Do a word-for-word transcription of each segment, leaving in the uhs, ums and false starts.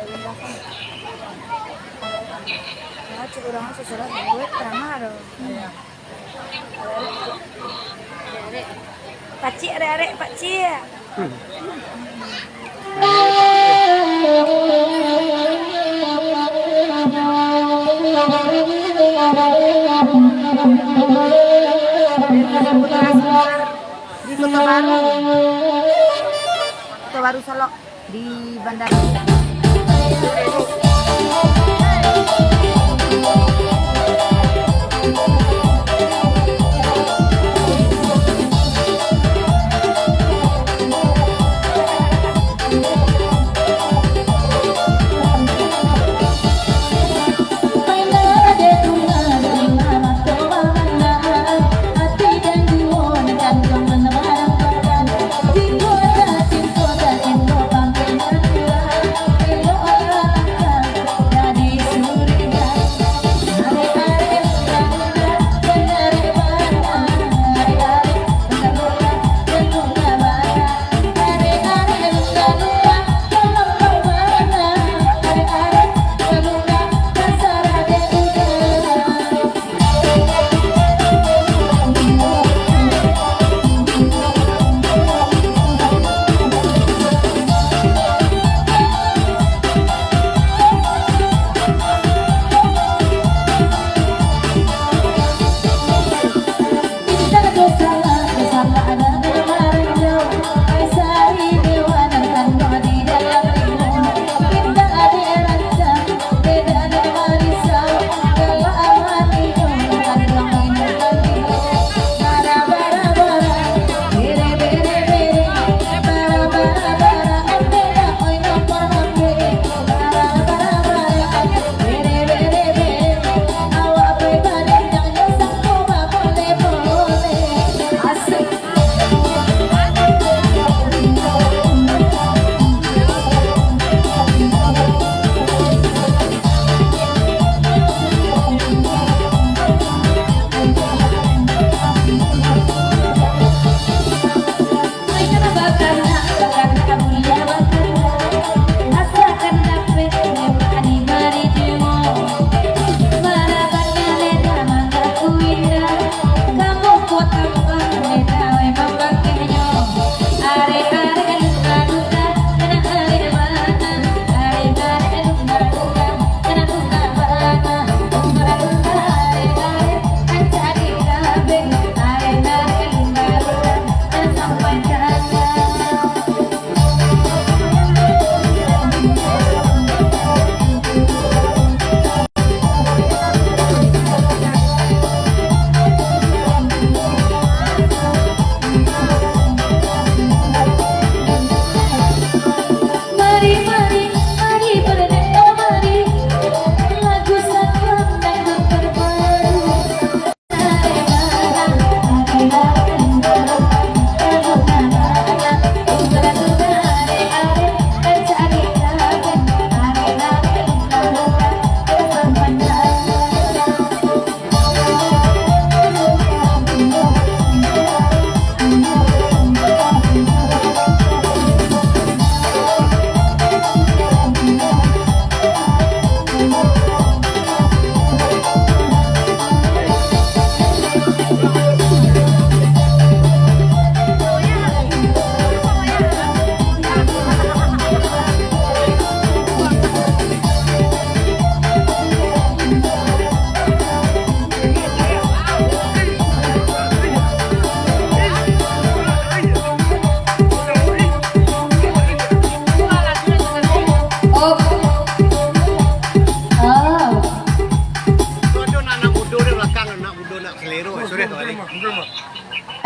Cik urang susulan buat ceramah tu. Pacik arek-arek, pacik. Di Kota Baru. Kota Baru Solok. Di bandara.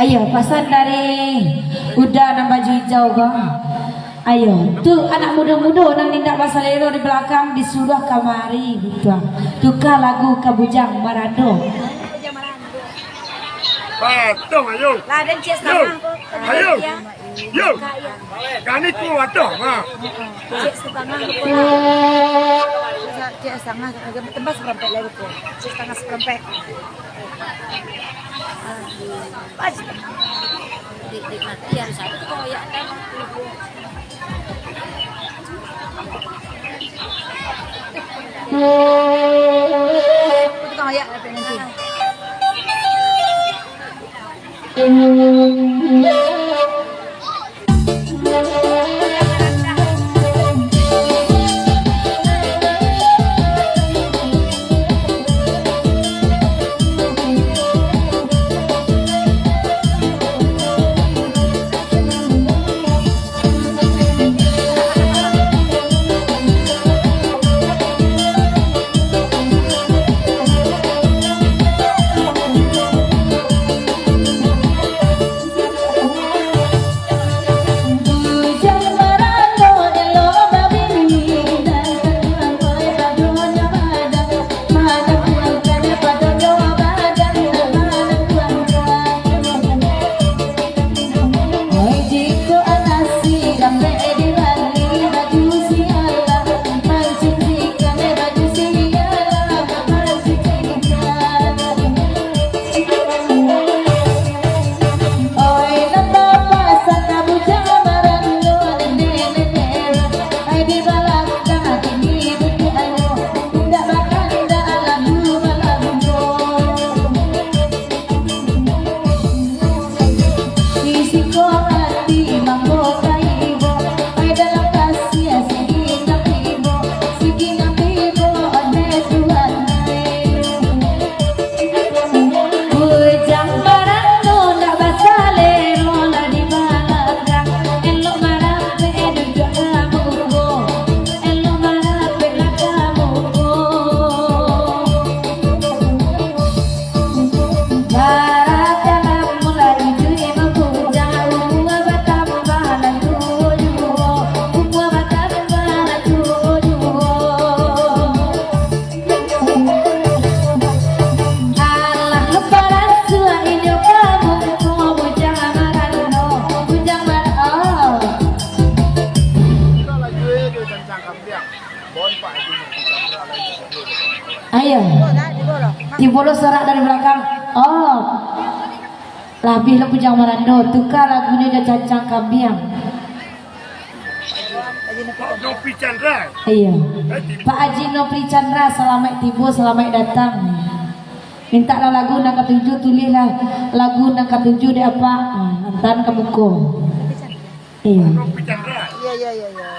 Ayo, pasan dari Uda nan baju ijau ko. Ayo, tu anak mudo-mudo nan indak basalero di balakang disuruah kamari, gitu. Tukar lagu ka Bujang Marando. Patong, ayo. Lah, den ciek satangah ko. Ayo. Yo. Kani ko patong, ha. Ciek satangah ko lah. Ciek satangah, tembus saparampek lai ko. Ciek satangah saparampek. Pas. Dik, dik mati harus ada tu koyak kan. Tukang ayak dapek nanti. Bujang marano ndak basalero lah di balakang. Elok marapek duduak ka muko, elok marapek lah ka muko. Bara dalam mulai iduik babujang, umua batambah lah tuo juo, umua batambah lah tuo juo. Alah, parasuak inyo ka muko, bujang marano, bujang mar-, oh. Ayo. Tibo lo sorak dari balakang. Oh. Labiah lo bujang marano, tuka lagunyo jo Cancang Kambiang. Pak Nopri Chandra. Iya. Pak Haji Nopri Chandra, salamaik tibo, salamaik datang. Mintaklah lagu nan katuju, tulihlah lagu nan katuju dek Apak. Ah, antaan ka muko. Iya. Iya, iya, iya, iya.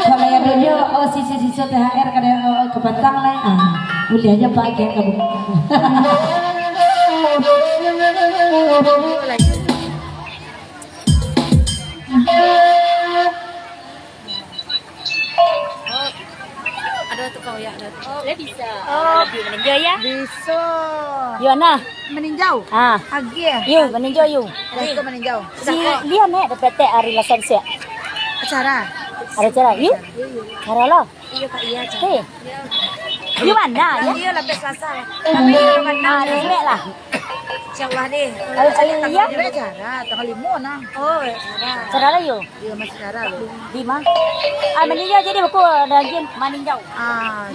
Kalau yang dulu, oh, sisa-sisa T H R kada, oh, oh, kapatang lah. Ah, buliah aja pakai kamu. Ado tukang oyak, ado tukang. Lah bisa. Oh. Lebih meninjau ya? Bisa. Yo, nah. Meninjau? Ah. Agih. Yo, meninjau yo. Dah ikut meninjau. Si Lian eh, dapat hari lasan siap. Acara. Ada acara. Yo? Yo, yo. Acara lo. Iyo, Kak, iya, Kak. Hei. Yo, mana ya? Iyo, lapis Selasa. Tapi kalau mana? Ah, respect lah. Insyaallah deh. Kalau saya iya, acara tanggal lima nah. Oh, acara. Acara lah yo. Iyo, masih acara lo. Di ma? Ah, maninjau jadi buku daging maninjau. Ah.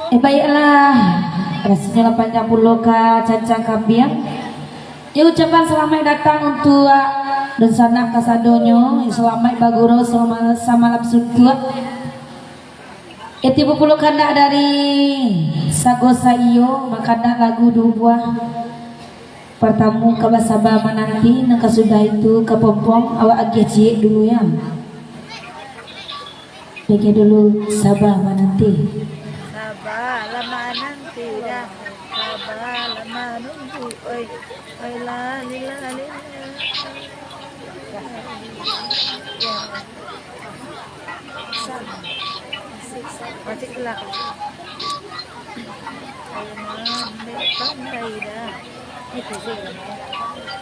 Eh, baiklah, rasanya lah panjang pulo ka cancang kambiang. Ya, ucapan salamaik datang untuak dunsanak kasadonyo, salamaik bagurau sama-, samalam suntuak. Ya, tibo pulo kandak dari sago saiyo, makandak lagu duo buah. Partamo ka basaba mananti, nan ka sudah itu ka pompong, awak agiah ciek dulu ya. Pikir dulu, saba mananti. Saba lah mananti dah, saba lah manunggu, oi, oi, la, li, la, li, la. Masih kelak. Ayo, Mam, dek pandai dah. Itu sih.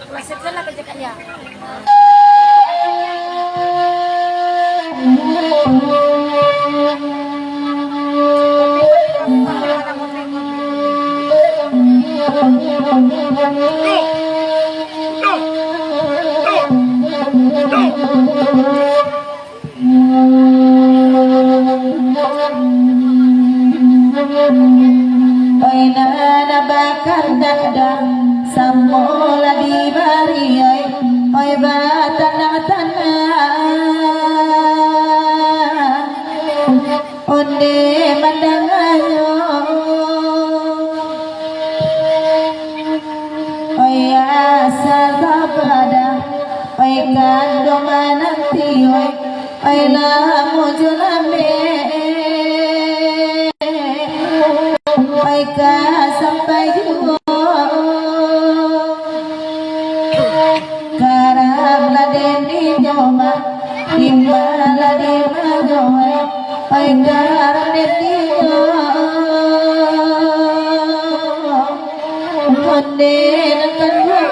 Masih kelak aja, Kak, ya. Oi, nan bakandak dah, samo lah dibari, oi, oi, batanang-tanang. Onde mandanganyo, oi, asa bapadah, oi, kando mananti, oi, oi, lamo jo lambek, oi, ka sampai juo. Karam lah den dinyo mah, timbang lah den manyo, eh, pai karam den dinyo. Onde nan kaduo.